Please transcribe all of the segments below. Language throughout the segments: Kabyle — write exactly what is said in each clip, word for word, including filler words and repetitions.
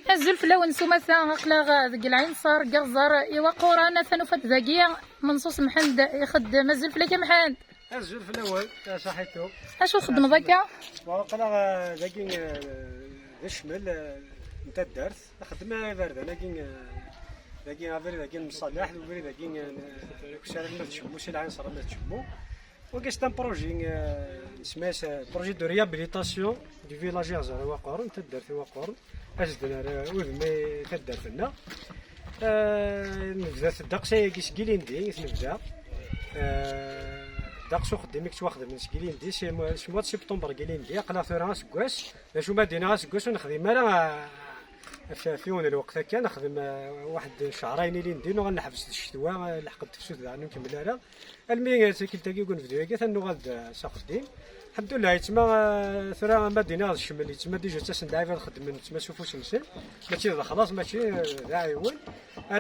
Azul fell-awen s umata, aql-aɣ deg Lɛinṣer, deg Iɣẓer, i Waqquren, atan ufa-d dagi Menṣuṣ Mḥend ixeddem. Azul fell-ak a Mḥend. Azul fell-awen, a Saḥitu. Acu txeddmeḍ akka? Wa, aql-aɣ, eh, dagi, eh, d acmel, eh, n taddart. Nxeddem iberdan-agi, eh, dagi abrid-agi n Mṣaleḥ, d ubrid-agi, eh, n ukessar alma d Cemmu, si Lɛinṣer alma d Cemmu. Wagi c'est un projet, eh, nesma-yas, eh, projet de réhabilitation du village Iɣẓer i Waqquren, taddart i Waqquren, azden ar, eh, udem i taddart-nneɣ. Eh, nebda ddeqs ayagi seg ilindi i t-nebda. Eh, ddeqs uxeddim i yettwaxedmen seg ilindi, si mwa-, si mois de septembre deg ilindi, aql-aɣ tura aseggas, d acu ma d-iniɣ aseggas ur nexdim ara, eh, ɣef, ɣef yiwen n lweqt akka, nexdem, eh, waḥed cehrayen ilindi, nuɣal neḥbes di ccetwa, eh, leḥq n tefsut daɣen ur nkemmel ara. Almi, eh, tikkelt-agi deg unebdu-agi, atan nuɣal-d, eh, s axeddim. Lḥemdullah, yettma, eh, tura ma d-iniɣ d ccmel, yettma dija ttasen-d lɛibad xeddmen, yettma s ufus-nsen. Mačči d lexlaṣ, mačči, eh, d aɛiwen.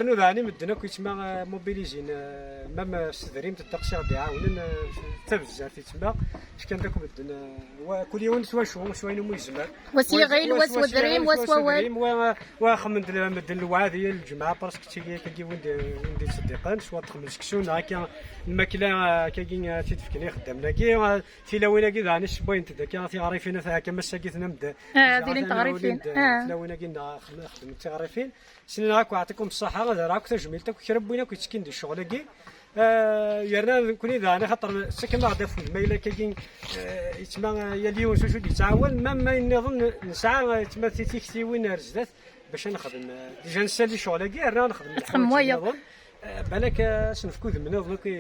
Rnu daɣen i medden akk yettma, eh, mobilizin, eh, même, eh, s tedrimt ddeqs i ɣ-d-iɛawnen, eh, d tabezzart yettma. Fkan-d akk medden, eh, wa, kul yiwen s wacu, s wayen umi yezmer. Wa s yiɣil, wa s wedrim, wa s wawal. Wa, wa xemmen-d medden lewɛadi, lǧemɛa, parce que ttili akkagi win d, win d-yettseddiqen, s wa d-xemmen seksu, neɣ akka lmakla, eh, akkagi, eh, tt-id-fken i ixeddamen-agi, eh, tilawin-agi daɣen ssewwayent-d akka tiɣrifin, akka massagi tennam-d. Ah, ad ilint tɣrifin. Ah. Tilawin-agi nneɣ xedm-, xedment tiɣrifin. Snin akk, yeɛṭikum ṣṣaḥa, ad rreɣ akk tajmilt akk kra n win akk yettekkin di ccɣel-agi. Eh, yerna nekkni daɣen, axaṭer tettakem-aɣ-d afud, ma yella akkagi, eh, yettma, eh, yal yiwen s wacu d-yettɛawan, ma, ma yenniḍen nesɛa, eh, yettma ti-, tiktiwin ar zdat bac ad nexdem, eh, dija nessali ccɣel-agi, yerna ad nexdem lḥawayeǧ nniḍen. Eh, balak, eh, ad s-nefk udem nniḍen akk i,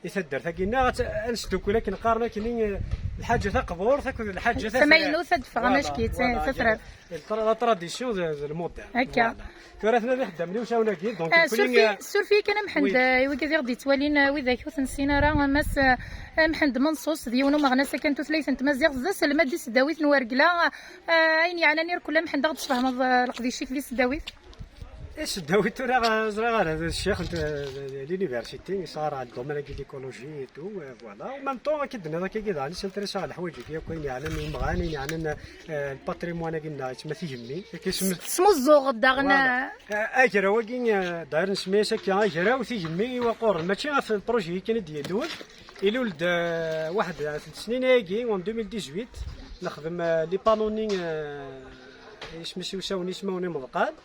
i taddart-agi-nneɣ, ad, ad nesdukel akken qqaren akkenni, eh, lḥaǧa taqburt akked lḥaǧa tamaynut ad d-teffeɣ, voilà, amack-itt, voilà, tatrart. La tradition d, d lmodern. Akka. Voilà. Tura atnan ixeddamen iwsawen-agi, donc, eh, surfi-, eh, surfi kan a Mḥend, oui, eh, i wigad i ɣ-d-yettwalin, eh, widak ur t-nessin ara, Mass, eh, Mḥend Menṣuṣ, d yiwen umeɣnas akan tutlayt n tmaziɣt, d aselmad di tesdawit n Wergla. Eh, ayen yeɛnan irkel a Mḥend, ad ɣ-d-tesfehmeḍ, eh, leqdic-ik di tesdawit? Iseddawi tura, ɣ-, ẓriɣ ara d ccix n t-, de l'université, yesɣar ɣer domaine-agi de l'écologie et tout, euh, voilà. En même temps, akka d-tenniḍ akka, daɣen, s'intéresse ɣer leḥwayeǧ-agi akk, ayen yeɛnan imɣan, ayen yeɛnan, euh, le patrimoine-agi-nneɣ, yettma tigemmi. Akka isem-, tesmuzzuɣeḍ daɣen, voilà. Euh, agraw-agi, euh, daɣen nsemmi-as akka agraw tigemmi i Waqquren. Mačči ɣef le projet-agi kan i d-yellan. Ilul-d, euh, waḥed, euh, snin-agi, en deux mille dix-huit, nexdem, euh, les panneaux-nni, euh, isem-is iwsawen, ismawen imeḍqan.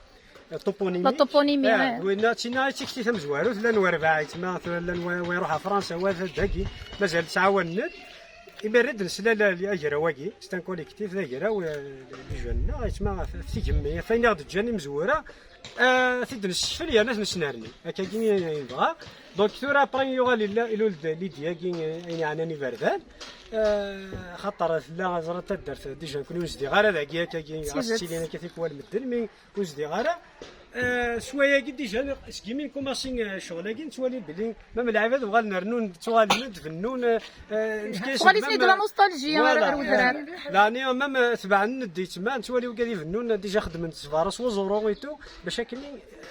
Toponymie. La toponymie, ah, eh. Winna, tinna i d tikti tamezwarut, llan werbaɛ, yettma, tura llan wa, wa iruḥ ɣer Fransa, wa dagi, mazal ttɛawanen. Imir i d-nesla la, la, agraw-agi, c'est un collectif d agraw, eh, les jeunes-nneɣ, yettma ɣef, ɣef tigemmi, ɣef ayen i ɣ-d-ǧǧan imezwura, eh, t-id-nessekfel yerna t-nesnerni. Akkagi i nebɣa. Donc tura après yuɣal illa, ilul-d l'idée-agi, eh, ayen yeɛnan iberdan. Eh, xaṭer tella, ẓriɣ taddart, déjà, nekkni ur nezdiɣ ara dagi, akkagi, ɣas ttilin akka tikwal medden, mi ur zdiɣ ara. Eh, s wayagi, déjà, segmi nkumasi, eh, ccɣel-agi, nettwali belli même lɛibad uɣalen rnun, ttuɣalen-d, bennun, eh, eh, tuɣal-iten-id la nostalgie, voilà, ar, ar wedrar. Eh, laɛni, même, eh, tebɛen-d yettma, nettwali wigad ibennun, eh, déjà xedmen-d ssebara s uẓuru et tout, bac akken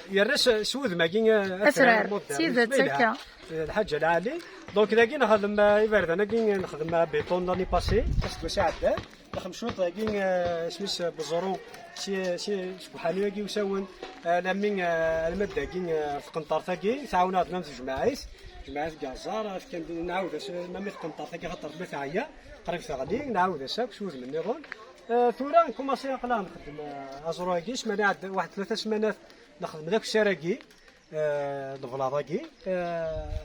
yerra s, s wudem-agi, eh, atrar, atrar, d tidet, akka. Eh, lḥaǧa lɛali. Donc, dagi nexdem, eh, iberdan-agi, nexdem, eh, béton l'année passée, aseggas iɛeddan. Nexdem cwiṭ dagi, eh, isem-is, eh, beẓru, si, si, seg uḥanu-agi usawen, eh, lammi, eh, alma d dagi, eh, tqenṭert-agi, tɛawen-aɣ-d mam tejmaɛit, tejmaɛit deg Aẓar, eh, fkan-d, nɛawed-as, eh, mammi tqenṭert-agi, xaṭer tella teɛya, qrib teɣli, nɛawed-as akk s wudem nniḍen. Eh, tura nkumasi aql-aɣ nxeddem, eh, aẓru-agi, ssmana iɛedda, waḥed tlata ssmanat nexdem d akessar-agi. Eh, leblaḍ-agi, eh,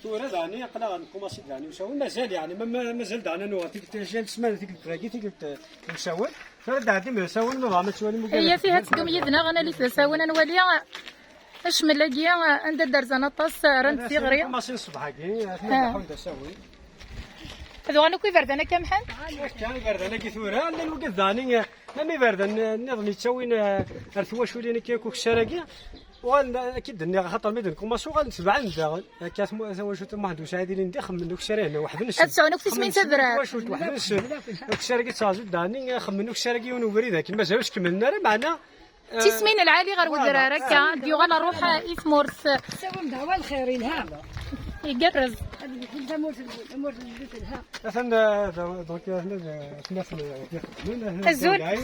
tura daɣen aql-aɣ nkumasi daɣen usawen, mazal, yeɛni, ma, ma, mazal daɣen ad nuɣal tikkelt, ssmana tikkelt dagi, tikkelt, eh, usawen. Tura d-ɛeddim d asawen, ma bɣam ad twalim ugar. Iyyat, ihi ad teddum yid-neɣ, ad nalit d asawen, ad nwali acmel-agi, anda d-rzan aṭas, rran-d tiɣri. Nkumasi n ṣṣbeḥ-agi, atni, ah, leḥḥun d asawen. Ad uɣalen akk iberdan akka, Mḥend? Akka, iberdan-agi tura, llan wigad daɣen, eh, Am iberdan nniḍen yettawin, eh, ar twaculin akka akk ukessar-agi, uɣalen, eh, akka i d-nniɣ, axaṭer mi d-nkumaṣ uɣalen tebɛen daɣen. Akka tmu-, tawacult n Muḥend Usɛid ilindi xemmen ukessar-ihin weḥd-nsen. Ad sɛun akk tismin tadrar. Tawacult weḥd-nsen. Ukessar-agi ttɣazut daɣen, eh, xemmen ukessar-agi yiwen ubrid akken mazal ur s-kemmlen ara, meɛna, eh, tismin lɛali ɣer, voilà, wedrar akka, ad d-yuɣal ṛṛuḥ i tmurt. Tessawem ddeɛwa lxir, yelha. Igerrez. Ad d-yeḥlu tamurt, tamurt n Lezzayer telha. Atan, eh, da-, donc, eh, hna, eh, atmaten, eh, ixeddmen, eh, hna. Azul. Dawla.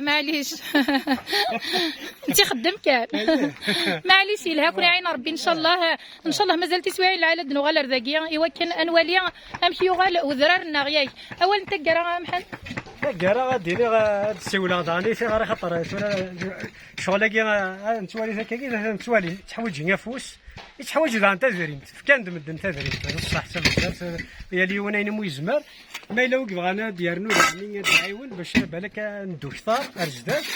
Maɛlic. Nti xeddem kan. Maɛlic, yelha, kun iɛin Rebbi, ncallah. Ncallah mazal tiswiɛin lɛali ad nuɣal ar dagi, iwakken ad nwali amek yuɣal udrar-nneɣ, yak. Awal n taggara, a Mḥend? Taggara, ad d-iniɣ, ad d-siwleɣ daɣen i tiɣri, xaṭer tura ccɣel-agi, ad nettwali takagi, ad nettwali, tettḥwaǧi afus, yettḥwaǧi daɣen tadrimt. Fkan-d medden tadrimt, d ṣṣeḥ, tameddurt, yal yiwen ayen umi yezmer. Ma yella wi yebɣan ad d-yernu daɣen, ad d-iɛiwen bac balak ad neddu kter ar zdat.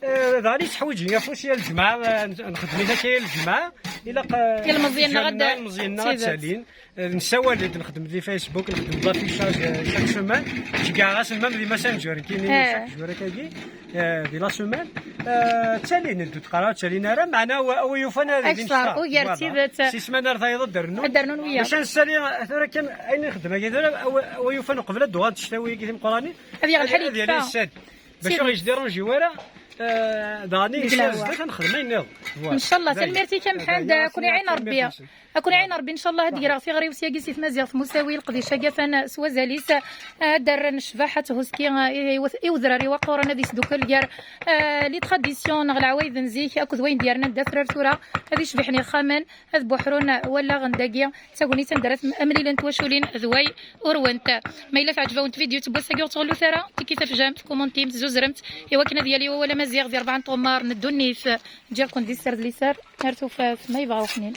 Eh, daɣen yettḥwaǧi afus yal lǧemɛa, eh, nxeddem-it akka yal lǧemɛa. Ilaq ilmeẓyen-nneɣ ad ttalin. Nessawal-d, nxeddem di Facebook, nxeddem d affichage chaque semaine. Ceggɛeɣ-asen même di Messenger, nekkini chaque jour akkagi, di la semaine. Ttalin, ddut qara ur ttalin ara, meɛna awa yufan ad ilin ccfer. Ugar tidet. Si ssmana ar tayeḍ ad d-rnun. Ad d-rnun wiyaḍ. Maca nessali tura kan ayen nxeddem agi tura, awa yufan uqbel ad d-uɣalent cctawi-agi timeqqranin. Ad yaɣ lḥal yekfa. Bac ur ɣ-yecdiranji wara, daɣen i yesɛa zdat ad nexdem ayen nniḍen. Ncallah. Tanemmirt-ik a Mḥend, ad ken-iɛin Rebbi. Ad ken-iɛin Rebbi ncallah. Ad d-greɣ tiɣri-w syagi si tmaziɣt, Musawi leqdic-agi atan s wazal-is. Ad d-rren ccbaḥa, thuski i udrar-iw aquren ad isdukkel gar les traditions neɣ leɛwayed n zik akked wayen d-yernan d atrar tura, ad icbiḥen ixxamen, ad buḥrun wallaɣen dagi. D tagnit anda ara amlilen twaculin d way urwent. Ma yella teɛǧeb-awent tvidyut n wass-agi, ur ttɣellut ara, tiki tafjamt, kumuntimt, zuzremt, i wakken ad yali wawal amaziɣ di rebɛa n tɣemmar n ddunit. Ǧǧiɣ-ken di sser d liser, ar tufat, ma yebɣa uxnin.